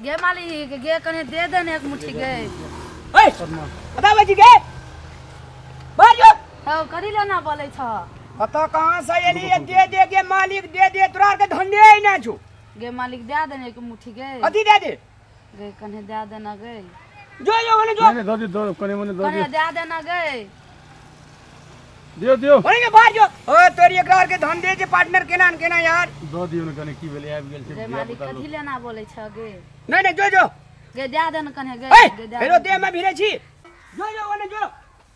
गे मालिक गे कने दे दे ने एक मुट्ठी गे। ए कतऽ आबै छी गे? बाजो। हौ कथी लेना बोलै छ? कतऽ कहाँ से एली? दे दे गे मालिक दे दे, तोरा आरके धंधे एना छौ। गे मालिक दे देने एक मुट्ठी गे। कथी दे दे? गे कने दे देना गे। जो जो ओने जो। नहीं नहीं, दो दियो, दो कने मने दो कने दियो। दे देना गे। दियो दियो। ओने के बाहर जो। ओ तोरी एकरा आरके धंधे जे पार्टनर केना न केना यार। दो दियो ने कने, की भेलै, आबि गेल छै गे धिया मालिक पुता कथी लोक। लेना बोलै छ गे? नहीं नहीं, जो जो। गे दे देन कने गे। ए गे दे फेरो देन। देह में भिड़े छी। जो जो ओने जो।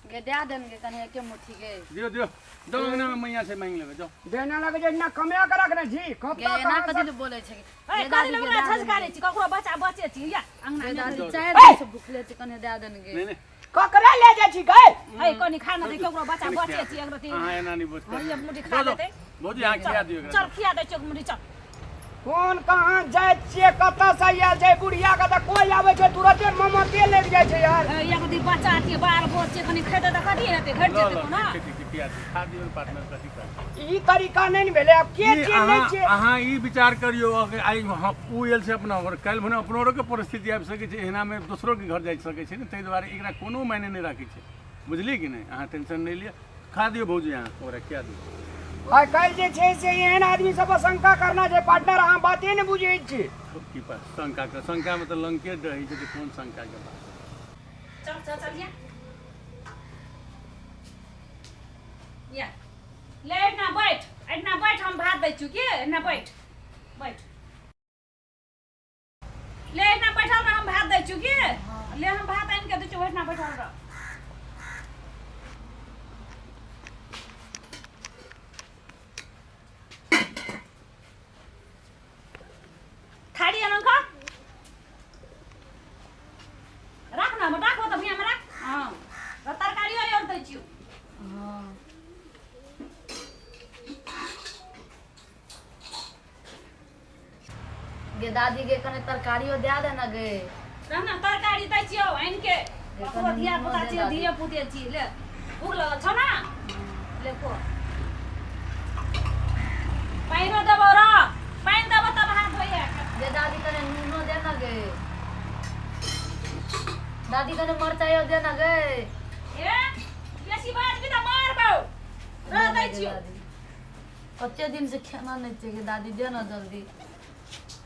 गे दे देन गे कने एके मुट्ठी गे। दियो दियो, दो अंगना में मैया से मांगि लेबै, जाओ। देना लगे जे इतना कमाया के रखने छी। गे कत्ता एना कहाँ कथी से ले बोलै छै? ए गे कथी दादी ले गे ओकरा दे देन झझकारै गे। छी? ककरो बच्चा बचे छी या अंगना गे में? दादी दो। 4 ए दिन से भुखले छी, कने दे देन गे। नहीं नहीं, ककरा ले जाइ छी गे? ए कनी खा न दे, ककरो बच्चा कने बचे खिया छी एक रति। अहाँ एना नहि बोझ। हाँ, एक मुट्ठी दो खा दो लेतै। भौजी, अहाँ खिया दियो एकरा। चल खिया दै छियौ एक मुट्ठी, चल। कोन कहाँ जाइत छियै, कतऽ से आयल छै? बुढ़िया के तऽ कोइ आबै छै तुरते ममते लागि जाइ छै यार। ए, एक रति बच्चा छियै, बाल बोझ छियै, कनी खेतै तऽ कथी हेतै, घटि ल जेतै ल कोनो। ठीक छै, ठीक छै, खिया दियो, खा दियो पार्टनर, कथी करबै। ई तरीका नहि ने भेलै आब। के ई छियै नहि अहाँ छियै? अहाँ ई विचार करियौ, अगर आइ उ आयल छै अपना घर, काल्हि भने अपनो आरके परिस्थिति आबि सकै छै, एहनामे दोसरोके घर जाइ सकै छै ने, ताहि दुआरे एकरा कोनो मायने नहि राखै छै, बुझलियै कि नहि? अहाँ टेंशन नहि लिअ, खा दियौ भौजी, अहाँ ओकरा खिया दियौ। आइ काल्हि जे छै से एहन आदमी सब पर शंका करना छै पार्टनर, अहाँ बाते नहि बुझै छी। की बात शंका के? शंकामे तऽ लंके रहै छै, तऽ कोन शंकाके बात? चल चल चल, या या ले, एहिना बैठ, एहिना बैठ, हम भात दै छियौ की। एहिना बैठ, बैठ, ले, एहिना बैठल रह, हम भात दै छियौ की। ले, हम भात आनि के दै छियौ, एहिना बैठल रह। थारी आनौ का राख न, राख तऽ भुइयामे राख। हँ, र तरकारियो और दै छियौ। हाँ। गे दादी गे, कने तरकारियो दे दे ना गे। रह न, तरकारी दै छियौ आनि के। ककरो कनि धिया पुता नुनो दे छियै, दादी। धिये पुते छियै। ले, भूख लगल छौ ना? ले को पानिओ देबौ, र पानि देबौ तब हाथ धोइए। गे दादी, कने नूनो दे ना गे। दादी, कने मरचाइयो दे ना गे। ए बेसी बाजबी तऽ मारबौ, रह, दै छियौ। दादी, कते दिन से खाना नहि छै गे दादी, दे ना जल्दी।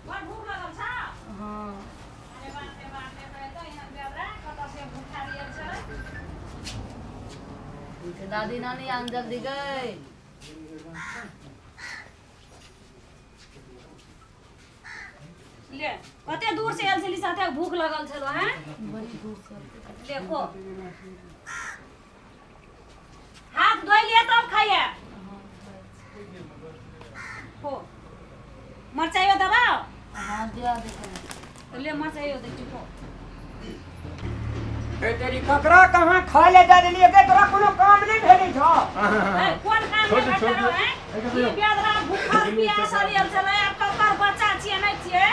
बड़ भूख लगल छौ? हाँ। अरे बाप रे बाप रे, तऽ एहन बेवरा कतऽ से भूखा रियल छै। गे दादी, नानी आन जल्दी गे। ले, कते दूर से आयल छली साथे, भूख लगल छलो हैं? बड़ी दूर से। ले खो, हाथ धोइ लिए तब खाइए। खो, मरचाइयो दबाओ। हाँ, दिया दे कने। तो ले, मरचाइयो दै छी, खो। हे तेरी, ककरा कहाँ खाय ले दे देलियै गे? तोरा कोनो काम नहि भेटै छौ? ए, कोन काम छोड़ नहि दे, छोड़ भेटल दे। हैं? ई बेदरा भूखल प्यासल आयल छलै, आब ककर बच्चा छियै नहि छियै,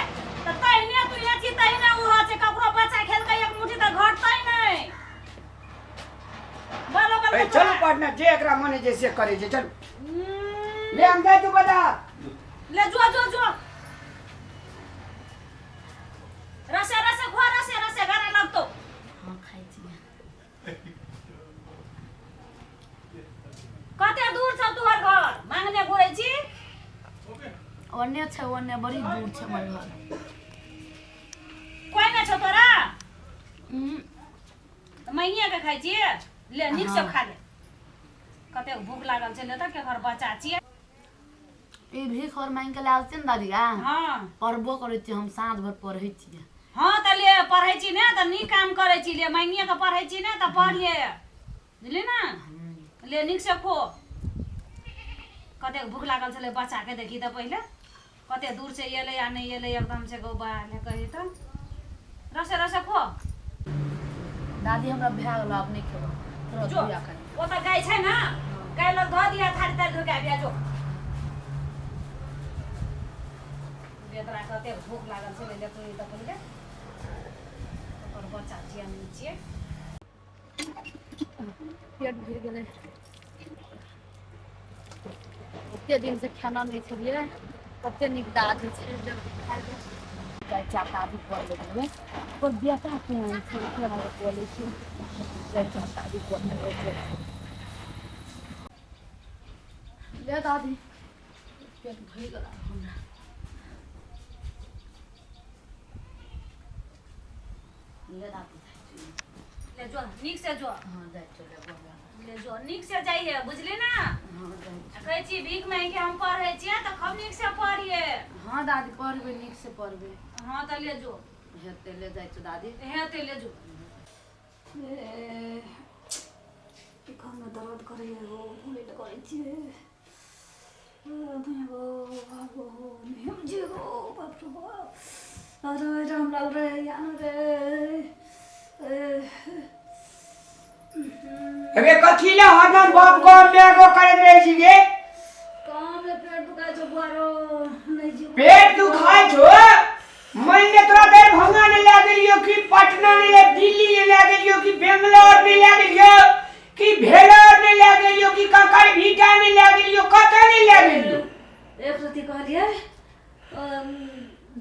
तऽ तहिने तू यहाँ छी तहिने ओ छै। ककरो बच्चा खेलकै एक मुट्ठी तऽ घटतै नहि। बोलो बोलो। ए चलू पार्टनर, जे एकरा मन होइ छै से करै छै। चलू, ले, हम जाइ छी बाजार। ले, जो जो जो, रसे रसे खो, रसे रसे गरा लगतो। हाँ, खाइ छियै। कते दूर छौ तोहर घर, मांगने घुरै छी? ओन्ने छै, ओन्ने बड़ी दूर छै हमर घर। कोइ नहि छौ तोरा? उहुं। मांगिए के खाइ छियै? ले, नीक से हाँ। खा ले, कतेक भूख लागल छै। ले तऽ, केकर बच्चा छियै? ई भीख और मांगि के लायल छियै ने दादी आ। हाँ। पढ़बो करै छियै हम, साँझ भर पढ़ै छियै। हाँ तऽ ले, पढ़ै छी ने तऽ नीक काम करै छी। ले, मांगिए के पढ़ै छी ने तऽ पढ़ ले, बुझली ने? ले, नीक से खो। कतेक भूख लागल छलै बच्चाके, देखी तऽ पहिले, कते दूर से एलै आ नहि एलै एकदम से गौ बा। ले, कही तऽ, रसे रसे खो। दादी, हमरा भए गेलो, आब नहि खेबो थोड़ा। जो। धोया कनि। ओतऽ गाय छै ने, गाय लग धऽ दिअ, थारी तारी धोके आबि जा। जो बेदरा, कतेक भूख लागल छलै। देखी तऽ पहिले, ओकर बच्चा छियै नहि छियै? पेट भरि गेलै। ओते दिन से खाना नहि खेलियै, कते नीक दादी छै, जल्दी खाइ ले। जाइ छै आब दादी गोर लगबै ओकर बेटा केहन छै केना बोलै छै जाइ छै आब दादी गोर लगबै छै ले दादी पेट भरि गेल आब हमरा ले दादी जाइ छी ले जो नीक से जो हँ जाइ छी ले गोर लगबै। ले जो नीक से जाइए बुझली ना हँ जाइ छी आ कहै छी भीख मांगि के हम पढ़ै छियै तऽ खूब नीक से पढ़िए हँ दादी पढ़बै नीक से पढ़बै हँ तऽ ले जो हेतै ले जाइ छी दादी हेतै ले जो कानमे दर्द करैए गो भूलि करै छियै गो बाबू जे गो बाप रे बाप अरे रामलाल रे यान रे अबे कथी ले हरदम बाप गो my गो करैत रहै छी गे कान पेट दुखाइ छौ बुआरो नहि जीव पेट दुखाइ छौ मान ले तोरा दरभंगा नहि लए गेलियौ कि पटना नहि लए दिल्ली नहि लए गेलियौ कि बेंगलोर नहि लए गेलियौ कि भेलोर नहि लए गेलियौ कि ककर भीटा नहि लए गेलियौ कतऽ नहि लए गेलियौ एक रति कहलियै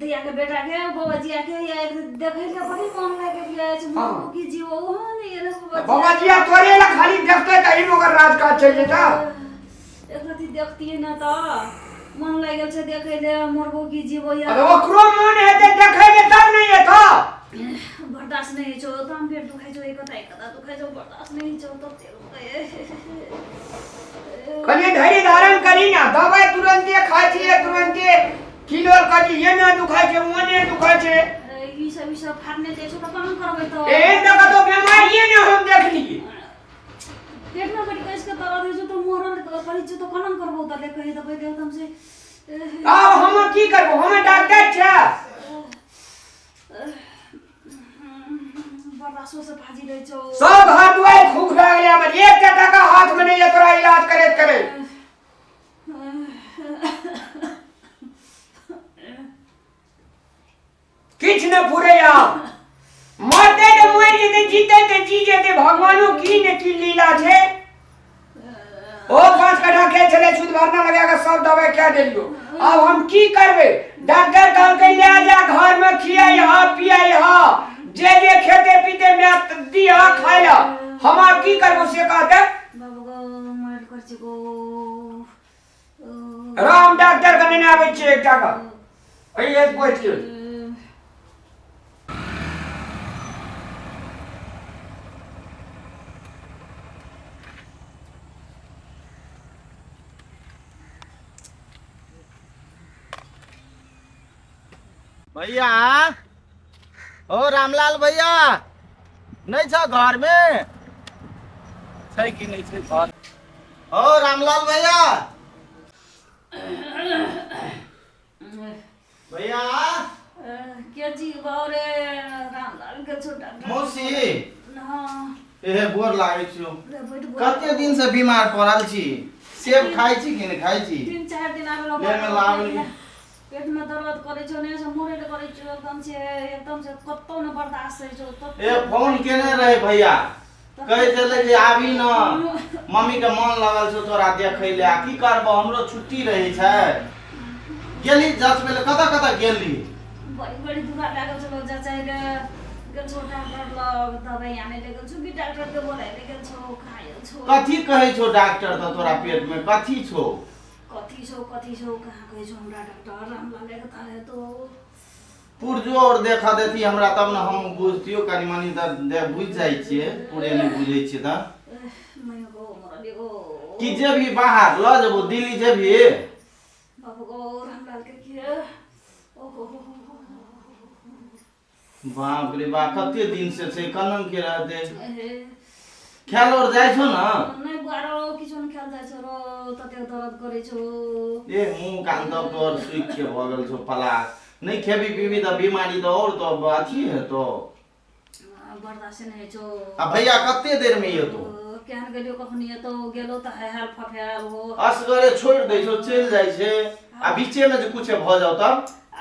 दैया के बेटा के बाबाजिया के या एक देखै ले बड़ी मन लागि गेल अछि हाँ। की जीव ओहो नहि एलै बाबाजिया बाबा जी तोरे ला खाली देखते तऽ एहिमे ओकर राजकाज चलि जेता एक रति देखतियै ने तऽ मन लागि गेल छै देखै ले मरबो की जीवो या अरे ओकरो मन हेतै देखै के तब नहि एतौ बर्दाश्त नहि होइ छौ एकदम पेट दुखाइ छौ एकता एकता दुखाइ छौ बर्दाश्त नहि होइ छौ तते दुखाइ कहलियै धैर्य धारण करी ना दवाई तुरंते खाइ छियै तुरंते किलो करी एना दुखाइ छै ओने दुखाइ छै ई सब ई सब फाड़ने जाइ छौ तऽ केना करबै तऽ एहन तऽ कतौ बेमारिये ने हम देखलियै पेटमे बड़ी कसि के दर्द होइ छौ तऽ मरल करै छौ तऽ केना करबौ तऽ ले कहि देबै तऽ एकदम से आब हम की करबो हम डॉक्टर छै बर्दाश्तो से फाजी लै छौ सब घर दुआरि खूब भए गेलै हमर एकटा टाका हाथमे नहि यऽ तोरा इलाज करैत करैत किछु नहि फुरै आब मरतै तऽ मरि जेतै जीतै तऽ जी जेतै भगवानो की ने की लीला छै ओ 5 कट्ठा खेत छलै सुद भरना लगा कऽ सब दवाइ खा देलियो आब हम की करबै डॉक्टर कहलकै ले जा घरमे खियाइ ह पियाइ ह जे जे खेते पीते माय दिह खाइ लए हम आब की करबो से कहतै बाबू गो मरल कर छी गो राम डॉक्टर के नेने आबै छियै एकटा के एहि बैठ के भैया ओ रामलाल भैया नहीं छ घर में छै कि नहि छै घर ओ रामलाल भैया भैया के जी बाबरे रामलाल के छोटा मौसी हाँ ए बोर लागै छियौ रे बैठ बोल। कते दिन से बीमार पड़ल छी सेब खाइ छी कि नहि खाइ छी 3-4 दिन आबे देह में लागल। पेट में दर्द करे छौ ने से मुरे करे छौ एकदम से कतौ ने बर्दाश्त होइ छौ तते ए फोन केने रहे भैया कहै छलै जे आबी न मम्मी के मन लगल छौ तोरा देखै ले आ की करबो हमरो छुट्टी रहै छै गेली जाँच बेले कतऽ कतऽ गेली बड़ी बड़ी दूरा लागल छलो जचाइ ले गेल छौ डॉक्टर लग दवाइ आनै ले गेल छौ कि डॉक्टर के बोलाइ ले गेल छौ खायल छौ कथी कहै छौ डॉक्टर तऽ तोरा पेट में कथी छौ कथी छौ कहाँ कहै छौ हमरा डॉक्टर हमरा ले के तारे तो पुर्जो और देखा देती हमरा तब ने हम बुझतियो कनि मनि तऽ बुझि जाइ छियै पूरे नहि बुझै छियै तऽ कि जेबही बाहर लऽ जेबो दिल्ली जेबही बाप रे बा कते दिन से छै कनन के रहते खेल और जाइ छौ न नहि बुआरो किछो नहि खेल जाइ छौ रो ततेक दर्द करै छौ ए मुँह कान तऽ तोहर सुखि के भऽ गेल छौ पलास नहि खेबी पीबी तऽ बीमारी तऽ और तऽ अथी हेतौ बर्दाश्त नहि होइ छौ आ भैया कते देर में एतौ केहन गेलियो कखनी एतौ गेलो तऽ हाय फफेल हो असगरे छोड़ि दै छौ चलि जाइ छै आ बीचे में जे कुछ भऽ जाउ तब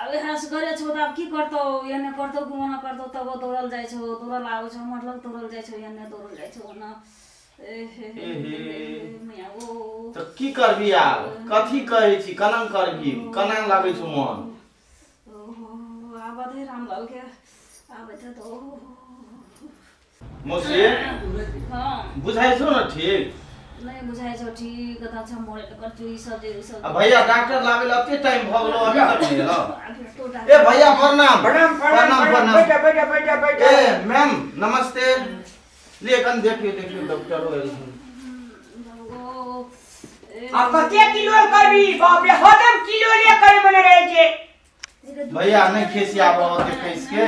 आब असगरे छौ तऽ आब की करतौ एने करतौ कि ओना करतौ तब दौड़ल जाइ छौ दौड़ल आबै छौ हमर लग दौड़ल जाइ छौ एने दौड़ल जाइ छौ ओना एहे। मैया ओ तऽ की करबी आब कथी कहै छी केना करबी केना लागै छौ मन ओहो आब अधेर रामलाल के आबै छै तऽ मौसी हँ बुझाइ छौ ने ठीक नहि बुझाइ छौ ठीक तऽ अच्छा मरे कर छौ ई सब जे ई सब आ भैया डॉक्टर लाबै लए एते टाइम भऽ गेलो अभी तक नहि एलो आ फेर तो ए भैया प्रणाम प्रणाम प्रणाम प्रणाम बैठा बैठा बैठा बैठा ए मैम नमस्ते ले कन देखियो देखियो डॉक्टरो एल हन आ कते किलो करबी बाप रे हरदम किलो ले करे मने रहे छै भैया नहि खिसियाबो ओते कैस के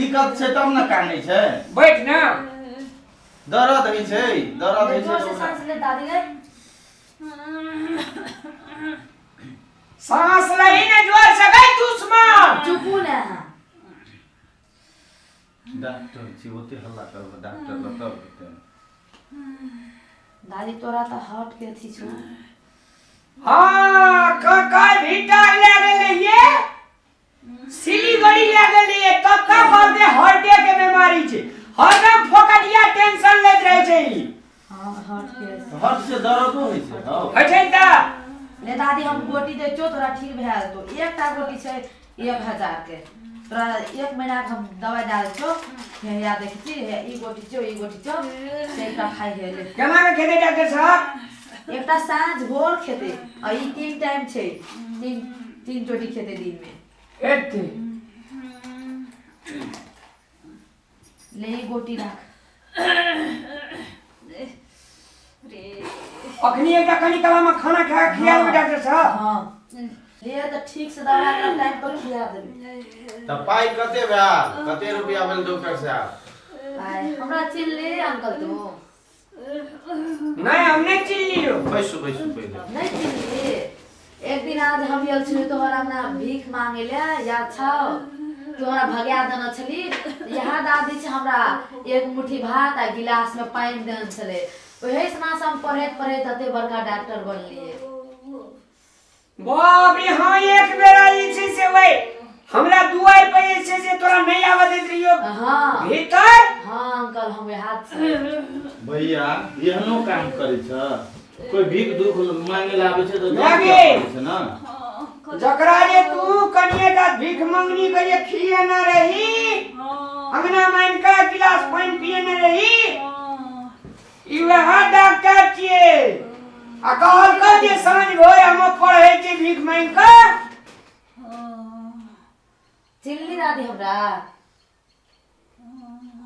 दिक्कत छै तब ने कानै छै बैठ ना दर्द होइ छै दर्द होइ छै जोर से सांस ले दादी गे सांस लही ने जोर से गई दुश्मन चुपू ने अहाँ डॉक्टर छी ओते हल्ला करबै डॉक्टर लग तब हेतै दादी तोरा तऽ हार्ट के अथी छौ हाँ कका भीटा ले गेल रहिए सिलीगुड़ी ले गेल रहिए तब का कहलकै हार्टे के बीमारी छै हरदम फोकटिया टेंशन लैत रहै छै ई हाँ हार्ट के हार्ट से दर्दो होइ छै हौ होइ छै ने तऽ ले दादी हम गोटी दै छियौ तोरा ठीक भए जेतौ एकटा गोटी छै 1000 के तोरा एक महीना के हम दवाइ दए दै छियौ हे या देखै छी हे ई गोटी छियौ ई गोटी छियौ से एकटा खाइ हे ले केना के खेतै डॉक्टर साहब एकटा साँझ भोर खेतै आ ई तीन टाइम छै तीन तीन चोटी खेतै दिनमे एते ले ई गोटी राख रे अखनी एकटा कनी कलामे खाना खा के खिया देबै डॉक्टर साहब हाँ ले तऽ ठीक से दवा एकरा टाइम पर खिया देबै तऽ पाइ कते भेल कते रुपया भेल डॉक्टर साहब आय हमरा चिन्ह ले अंकल तू नहीं हम नहीं चिल्लियो बैसू बैसू पहिले नहीं चिन्हली एक दिन आज हम आयल छली तोहर अंगना भीख मांगे ले याद छौ तू हमरा भगा देने छली यहाँ दादी छै हमरा एक मुट्ठी भात आ गिलास में पानि देने छलै ओहे सना से हम पढ़ैत पढ़ैत एते बड़का डॉक्टर बनलियै बाप रे हाँ एक बेरा जे छै से वही हमरा दुआरि पर जे छै से तोरा नहीं आबऽ दैत रहियो हाँ भीतर हाँ अंकल हम हाथ से भैया एहनो काम करै छ कोई भीख दुख मांगे ला आबै छै तऽ दऽ लागे। दिअ पड़ै छै ने जकरा जे तू कनिए टा भीख मंगनी के जे खिए न रही अंगना मान के गिलास पानि पिए न रही ई वएह डॉक्टर छियै आ कहलकै जे साँझ भोर हम पढ़ै छी भीख मांगि कऽ चिन्हली दादी हमरा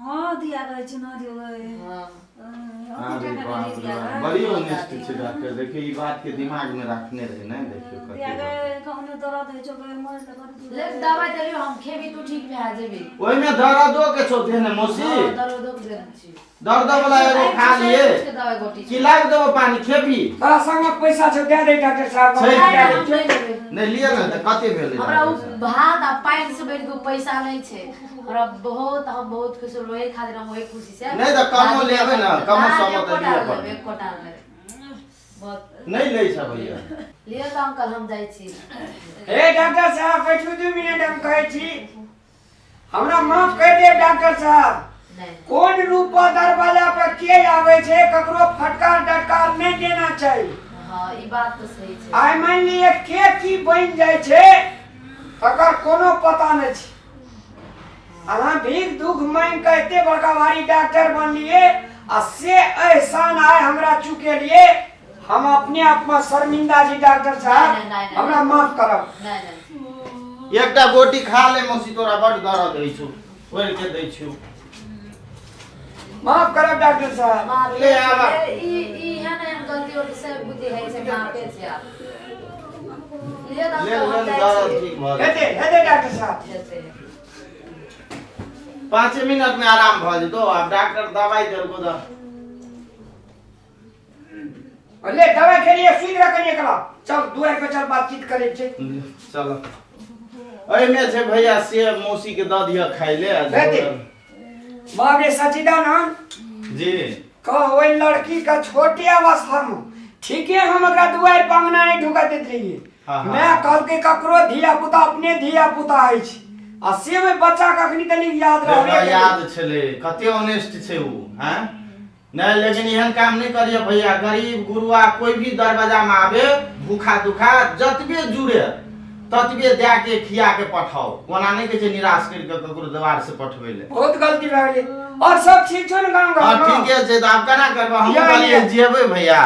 हँ दिया गए चिन्ह दियो गए हाँ अरे बाप रे बाप, बड़ी ऑनेस्ट छै डॉक्टर देखियौ ई बात के दिमाग में रखने रहे ने देखियौ दिया कते गए कहने दर्द होइ छौ गए मर तऽ कर ले दवाई देलियो हम खेबी तू ठीक भए जेबी ओहिमे दर्दो के छौ देने मौसी हाँ, दर्दो के देने छी दर्द वाला एगो खा लिए के दवाई गोटी कि लाग देबो पानी खेबी तोरा संग में पैसा छौ दे दे डॉक्टर साहब छै। नहीं, नहीं, हम नहीं लेबै। नहि लिए ने तऽ कते भेलै हमरा उ डॉक्टर साहब? भात आ पानि से बढ़ि के पैसा नहीं छै हमरा बहुत हम बहुत खुश होल ओहि खातिर हम ओहि खुशी से नहि तऽ कमो लेबै ने, कमो समो तऽ लिअ लिअ पड़तै। एकोटा लेबै बहुत नहि लै छै भैया लिअ तऽ अंकल हम जाइ छी हे डॉक्टर साहब बैठू 2 मिनट हम कहै छी हमरा माफ करि देब डॉक्टर साहब नहि कोन रूप पर दरवाजा पर के आबै छै ककरो फटकार डटकार नहि देना चाही हाँ ई बात तऽ सही छै आइ मानि लिअ के की बनि जाइ छै तकर कोनो पता नहि छै अहाँ भीख दुख मांगि कऽ एते बड़का भारी डॉक्टर बनलियै आ से एहसान आइ हमरा चुकेलियै हम अपने आप में शर्मिंदा छी डॉक्टर साहब नहि, नहि, नहि। हमरा माफ करब नहि नहि एकटा गोटी खा ले मौसी तोरा बड दर्द होइ छौ ओढ़ि के दै छियौ माफ करब डॉक्टर साहब माफे ले आबा। छै। ई ई एहन एहन गलती होत से बुद्धि होइ छै माफे छै आब लिअ तऽ ले अंकल हम ले जाइ दर्द छी ठीक भऽ गेल हेतै हेतै डॉक्टर साहब हेतै 5 मिनट में आराम भऽ जेतौ आब डॉक्टर दवाई देलको तऽ ले दवाई खेलिए सुति रह कनिए कला चल दुआरि पर चल बातचीत करै छै चल एहिमे छै भैया से मौसी के दऽ दिअ खाइ ले आ हेतै। बाप रे सचिदानंद जी कह ओहि लड़की के छोटे अवस्था में ठीके हम ओकरा दुआरि पर अंगना नहि ढुका दैत रहियै हाँ, हाँ। मैं कहलकै ककरो धिया पुता अपने धिया पुता अछि आ से ओहि बच्चा के अखनी तक याद हमरा रहबे याद छलै कते ऑनेस्ट छै उ हैं नहि लेकिन एहन काम नहि करिए भैया गरीब गुरुआ कोई भी दरवाजा में आवे भूखा दुखा जतबे जुड़े ततबे दए के खिया के पठाओ। ओना नहि कहै छै निराश करि कऽ ककरो द्वार से पठबै लए। बहुत गलती भए गेलै। और सब ठीक छौ ने गाँव हँ घर? ठीके छै, तऽ आब केना करबै? हम या, कहलियै या। जेबै भैया।